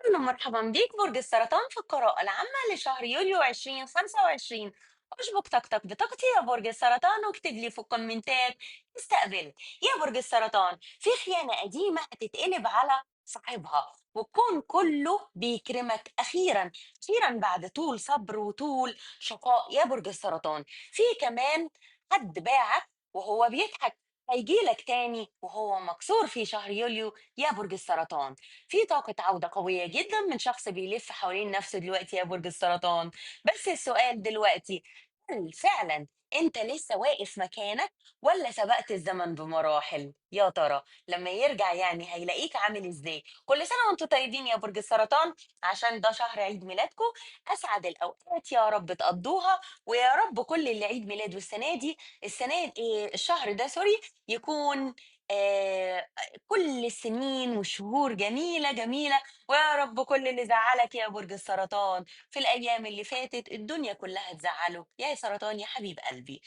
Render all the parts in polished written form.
أهلا مرحبا بيك برج السرطان في القراءة العامة لشهر يوليو 2025. اشبك طاقتك بطاقتي يا برج السرطان واكتب لي في الكومنتات استقبل. يا برج السرطان في خيانة قديمة هتتقلب على صاحبها والكون كله بيكرمك أخيرا أخيرا بعد طول صبر وطول شقاء يا برج السرطان. في كمان حد باعك وهو بيضحك هيجيلك تاني وهو مكسور في شهر يوليو يا برج السرطان. في طاقة عودة قوية جدا من شخص بيلف حوالين نفسه دلوقتي يا برج السرطان. بس السؤال دلوقتي، هل فعلا انت لسه واقف مكانك ولا سبقت الزمن بمراحل؟ يا ترى لما يرجع يعني هيلاقيك عامل ازاي؟ كل سنة وانتم طيبين يا برج السرطان، عشان ده شهر عيد ميلادكم. اسعد الاوقات يا رب تقضوها، ويا رب كل اللي عيد ميلاده السنة دي، السنة إيه، الشهر ده sorry، يكون آه كل السنين وشهور جميلة جميلة. ويا رب كل اللي زعلك يا برج السرطان في الأيام اللي فاتت الدنيا كلها تزعله يا سرطان يا حبيب قلبي.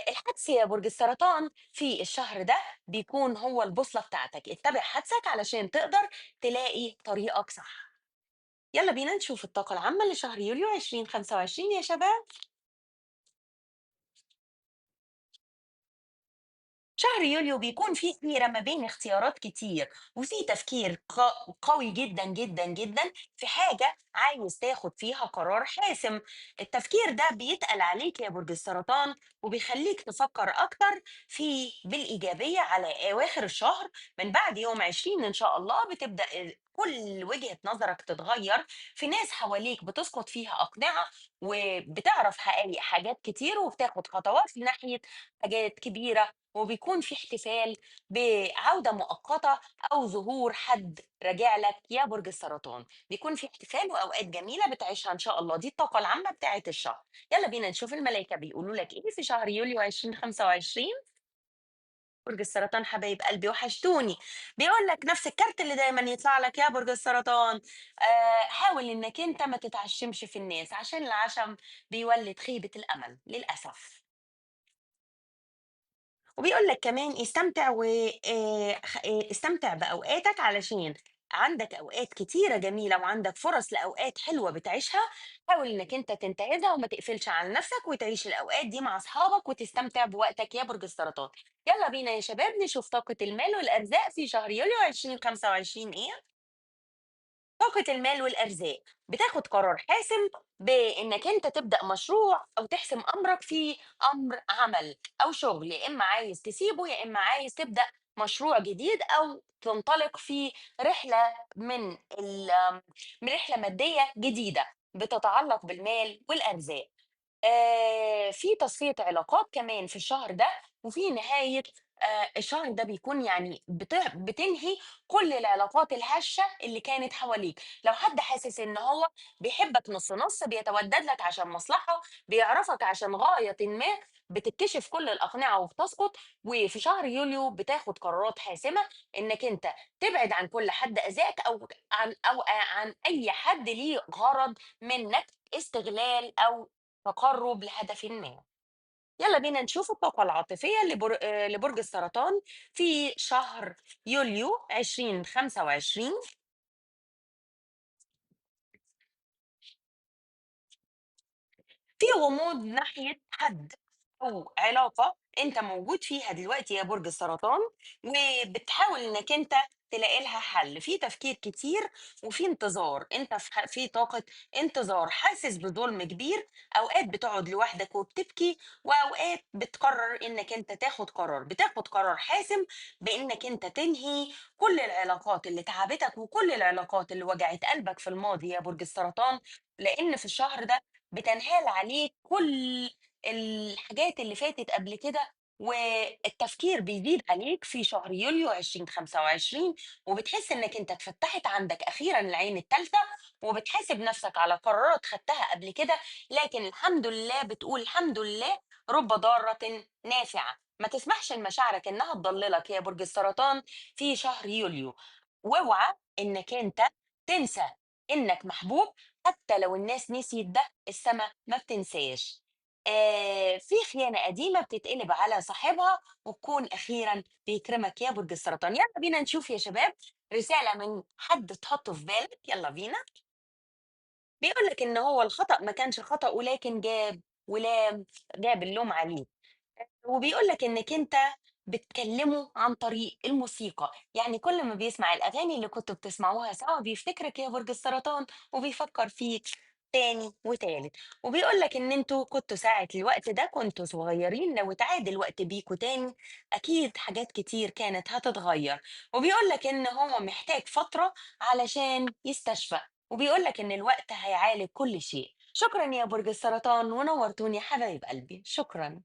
الحدس يا برج السرطان في الشهر ده بيكون هو البوصلة بتاعتك، اتبع حدسك علشان تقدر تلاقي طريقك صح. يلا بينا نشوف الطاقة العامة لشهر يوليو 2025 يا شباب. شهر يوليو بيكون فيه حيرة ما بين اختيارات كتير، وفي تفكير قوي جدا جدا جدا في حاجة عايز تاخد فيها قرار حاسم. التفكير ده بيتقل عليك يا برج السرطان وبيخليك تفكر أكتر في بالإيجابية على أواخر الشهر. من بعد يوم 20 إن شاء الله بتبدأ كل وجهة نظرك تتغير، في ناس حواليك بتسقط فيها أقنعة وبتعرف حقائق حاجات كتير وبتاخد خطوات ناحية حاجات كبيرة، وبيكون في احتفال بعودة مؤقتة أو ظهور حد راجع لك يا برج السرطان. بيكون في احتفال وأوقات جميلة بتعيشها إن شاء الله. دي الطاقة العامة بتاعة الشهر. يلا بينا نشوف الملائكة بيقولوا لك إيه في شهر يوليو 2025. برج السرطان حبايب قلبي وحشتوني. بيقول لك نفس الكارت اللي دايما يطلع لك يا برج السرطان، حاول إنك أنت ما تتعشمش في الناس عشان العشم بيولد خيبة الأمل للأسف. وبيقول لك كمان استمتع و استمتع بأوقاتك علشان عندك أوقات كتيرة جميلة وعندك فرص لأوقات حلوة بتعيشها. حاول إنك أنت تنتهزها وما تقفلش على نفسك وتعيش الأوقات دي مع أصحابك وتستمتع بوقتك يا برج السرطان. يلا بينا يا شباب نشوف طاقة المال والأرزاق في شهر يوليو 2025 إيه؟ طاقة المال والأرزاق بتاخد قرار حاسم بإنك أنت تبدأ مشروع أو تحسم أمرك في أمر عمل أو شغل، يا إما عايز تسيبه يا إما عايز تبدأ مشروع جديد أو تنطلق في رحلة من رحلة مادية جديدة بتتعلق بالمال والأرزاق. في تصفية علاقات كمان في الشهر ده، وفي نهاية الشهر ده بيكون يعني بتنهي كل العلاقات الهشة اللي كانت حواليك. لو حد حاسس إن هو بيحبك نُص نُص، بيتودد لك عشان مصلحة، بيعرفك عشان غايةٍ ما، بتتكشف كل الأقنعة وبتسقط. وفي شهر يوليو بتاخد قرارات حاسمة إنك أنت تبعد عن كل حد أذاك أو عن أي حد ليه غرض منك، استغلال أو تقرب لهدف ما. يلا بينا نشوف الطاقة العاطفية لبرج السرطان في شهر يوليو 2025. في غموض ناحية حد أو علاقة أنت موجود فيها دلوقتي يا برج السرطان، وبتحاول إنك أنت تلاقي لها حل. في تفكير كتير وفي انتظار، أنت في طاقة انتظار، حاسس بظلم كبير. أوقات بتقعد لوحدك وبتبكي، وأوقات بتقرر إنك أنت تاخد قرار، بتاخد قرار حاسم بإنك أنت تنهي كل العلاقات اللي تعبتك وكل العلاقات اللي وجعت قلبك في الماضي يا برج السرطان، لأن في الشهر ده بتنهال عليك كل الحاجات اللي فاتت قبل كده، والتفكير بيزيد عليك في شهر يوليو 2025، وبتحس انك انت اتفتحت عندك اخيرا العين الثالثه، وبتحاسب نفسك على قرارات خدتها قبل كده، لكن الحمد لله بتقول الحمد لله رب ضارة نافعة. ما تسمحش لمشاعرك انها تضللك يا برج السرطان في شهر يوليو، واوعى انك انت تنسى انك محبوب حتى لو الناس نسيت ده، السما ما بتنساش. في خيانة قديمة بتتقلب على صاحبها وتكون أخيرا بيكرمك يا برج السرطان. يلا بينا نشوف يا شباب رسالة من حد تحطه في بالك، يلا بينا. بيقول لك إن هو الخطأ ما كانش خطأ، ولكن جاب ولام، جاب اللوم عليه. وبيقول لك إنك أنت بتكلمه عن طريق الموسيقى، يعني كل ما بيسمع الأغاني اللي كنتوا بتسمعوها سوا بيفتكرك يا برج السرطان وبيفكر فيك تاني وتالت، وبيقول لك إن أنتوا كنتوا ساعة الوقت ده كنتوا صغيرين، لو اتعاد الوقت بيكوا تاني أكيد حاجات كتير كانت هتتغير، وبيقول لك إن هو محتاج فترة علشان يستشفى، وبيقول لك إن الوقت هيعالج كل شيء. شكرا يا برج السرطان ونورتوني حبايب قلبي، شكرا.